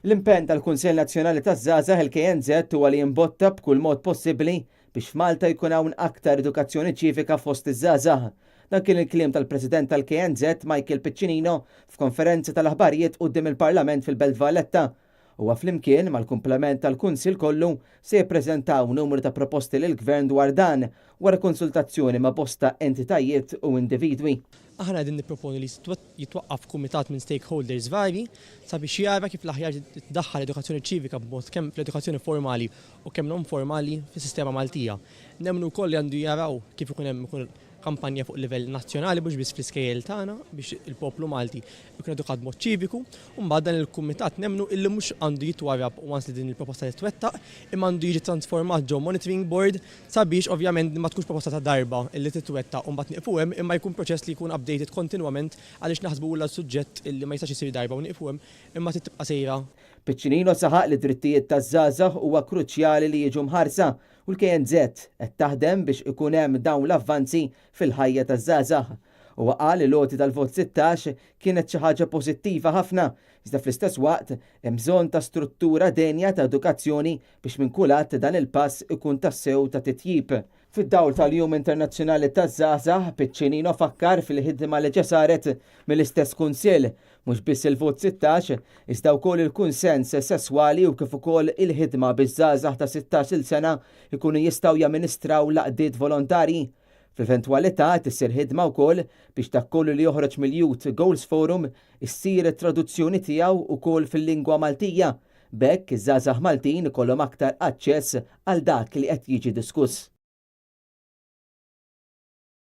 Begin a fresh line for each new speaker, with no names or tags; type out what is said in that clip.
L-impenn tal-Kunsill Nazzjonali taż-Żgħażagħ, il-KNŻ, huwa li jimbotta b'kull mod possibbli biex f'Malta jkun hawn aktar edukazzjoni ċivika fost iż-żgħażagħ. Dan kien il-kliem tal-President tal-KNŻ, Michael Piccinino, f'konferenza tal-aħbarijiet quddiem il-Parlament fil-Belt Valletta. Huwa flimkien mal-kumplament tal-Kunsill kollu se jippreżentaw numru ta' proposti lill-Gvern dwar dan wara konsultazzjoni ma' bosta entitajiet u individwi.
Aħna qegħdin nipproponu li jitwaqqaf kumitat minn stakeholders varji sabiex jara kif l-aħjar tiddaħħal edukazzjoni ċivika b'mod kemm fl-edukazzjoni formali u kemm non formali fis-sistema Maltija. Nemmnu wkoll li għandu jaraw kif ikun hemm ukoll kampanja fuq livell nazzjonali mhux biss fl-iskejjel tagħna biex il-poplu Malti jkun edukat b'mod ċiviku u mbagħad dan il-kumitat nemmnu illi mhux għandu jitwarrab once li din il-proposta titwettaq imma għandu jiġi transformat ġo monitoring board sabiex ovvjament ma tkunx proposta ta' darba illi titwettaq u mbagħad nieqfu hemm imma jkun proċess li jkun updated kontinwament għaliex naħsbu huwa suġġett illi ma jistax isir darba u nieqfu hemm imma trid tibqa' sejra.
Piccinino saħaq li d-drittijiet taż-żgħażagħ huwa kruċjali li jiġu mħarsa u l-KNŻ qed taħdem biex ikun hemm dawn l-avvanzi fil-ħajja taż-żgħażagħ. Huwa qal li l-għoti tal-vot 16 kienet xi ħaġa pożittiva ħafna, iżda fl-istess waqt hemm bżonn ta' struttura denja ta' edukazzjoni biex minn kull att dan il-pass ikun tassew ta' titjib. Fid-dawl tal-Jum Internazzjonali taż-Żgħażagħ, Piccinino fakkar fil-ħidma li ġa saret mill-istess Kunsill, mhux biss il-vot 16, iżda wkoll il-kunsens sesswali u kif ukoll il-ħidma biex żgħażagħ ta' 16-il sena jkunu jistgħu jamministraw l-għaqdiet volontarji. Fl-eventwalità qed issir ħidma wkoll biex dak kollu li joħroġ mill-Youth Goals Forum issir it-traduzzjoni tiegħu wkoll fil-lingwa Maltija. B'hekk iż-żgħażagħ Maltin ikollhom aktar aċċess għal dak li qed jiġi diskuss.